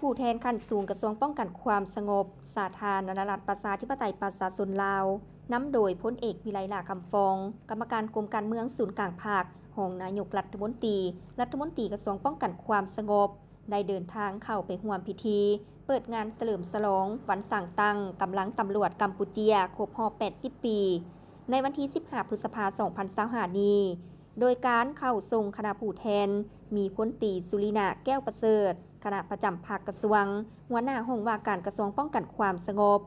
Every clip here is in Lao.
ຜູ້ແທນຂັ້ນສູງກະຊວງປ້ອງກັນຄວາມສະຫງົບ ສາທາລະນະລັດ ປະຊາທິປະໄຕ ປະຊາຊົນລາວ ນຳໂດຍ ພົນເອກ ວິໄລ ຫຼ້າຄຳຟອງ ກຳມະການກົມການເມືອງສູນກາງພັກ, ຮອງນາຍົກລັດຖະມົນຕີ, ລັດຖະມົນຕີກະຊວງປ້ອງກັນຄວາມສະຫງົບ ໄດ້ເດີນທາງເຂົ້າໄປຮ່ວມພິທີເປີດງານສະເຫຼີມສະຫຼອງວັນສ້າງຕັ້ງກຳລັງຕຳຫຼວດກຳປູເຈຍຄົບຮອບແປດສິບປີ ໃນວັນທີສິບຫ້າ ພຶດສະພາ ສອງພັນຊາວຫ້ານີ້ ໂດຍການເຂົ້າສົ່ງຄະນະຜູ້ແທນ ມີພົນຕີ ສຸລິນະ ແກ້ວປະເສີດ ຄະນະປະຈຳພັກກະຊວງ, ຫົວໜ້າຫ້ອງວ່າການກະຊວງປ້ອງກັນຄວາມສະຫງົບ,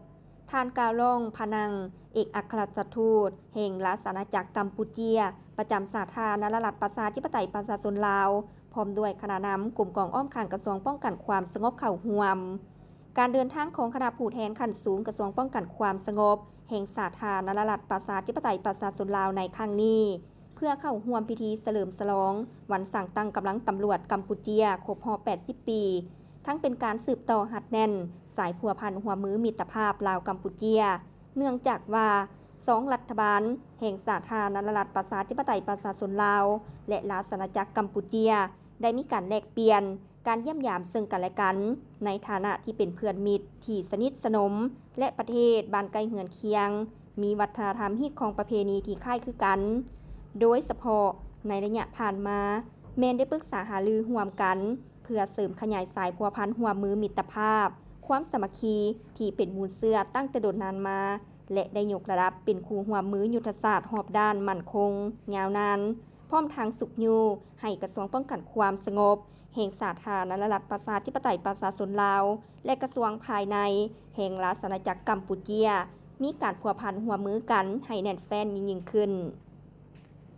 ທ່ານ ກາວລອງ ພະນັງ ເອກອັກຄະລັດຖະທູດແຫ່ງລາຊະອານາຈັກກຳປູເຈຍ ປະຈຳສາທາລະນະລັດ ປະຊາທິປະໄຕ ປະຊາຊົນລາວ ພ້ອມດ້ວຍຄະນະນຳກົມກອງອ້ອມຂ້າງກະຊວງປ້ອງກັນຄວາມສະຫງົບເຂົ້າຮ່ວມ. ການເດີນທາງຂອງຄະນະຜູ້ແທນຂັ້ນສູງກະຊວງປ້ອງກັນຄວາມສະຫງົບແຫ່ງສາທາລະນະລັດ ປະຊາທິປະໄຕ ປະຊາຊົນລາວໃນຄັ້ງນີ້ ເພື່ອເຂົ້າຮ່ວມພິທີສະເຫຼີມສະຫຼອງວັນສ້າງຕັ້ງກຳລັງຕຳຫຼວດກຳປູເຈຍຄົບຮອບແປດສິບປີ ທັງເປັນການສືບຕໍ່ຮັດແໜ້ນສາຍພົວພັນຮ່ວມມືມິດຕະພາບລາວ-ກຳປູເຈຍ ເນື່ອງຈາກວ່າ ສອງລັດຖະບານແຫ່ງສາທາລະນະລັດ ປະຊາທິປະໄຕ ປະຊາຊົນລາວ ແລະ ລາຊະອານາຈັກກຳປູເຈຍ ໄດ້ມີການແລກປ່ຽນ ການຢ້ຽມຢາມເຊິ່ງກັນແລະກັນ ໃນຖານະທີ່ເປັນເພື່ອນມິດທີ່ສະໜິດສະໜົມ ແລະ ປະເທດບ້ານໃກ້ເຮືອນຄຽງ ມີວັດທະນະທຳຮີດຄອງປະເພນີທີ່ຄ້າຍຄືກັນ. ໂດຍສະເພາະໃນໄລຍະຜ່ານມາ ແມ່ນໄດ້ປຶກສາຫາລືຮ່ວມກັນ ເພື່ອເສີມຂະຫຍາຍສາຍພົວພັນຮ່ວມມືມິດຕະພາບ, ຄວາມສາມັກຄີທີ່ເປັນມູນເຊື້ອຕັ້ງແຕ່ດົນນານມາ ແລະ ໄດ້ຍົກລະດັບເປັນຄູ່ຮ່ວມມືຍຸດທະສາດຮອບດ້ານໝັ້ນຄົງ, ຍາວນານ, ພ້ອມທັງຊຸກຍູ້ໃຫ້ກະຊວງປ້ອງກັນຄວາມສະຫງົບແຫ່ງສາທາລະນະລັດ ປະຊາທິປະໄຕ ປະຊາຊົນລາວ ແລະ ກະຊວງພາຍໃນແຫ່ງລາຊະອານາຈັກກຳປູເຈຍ ມີການພົວພັນຮ່ວມມືກັນໃຫ້ແໜ້ນແຟ້ນຍິ່ງໆຂຶ້ນ.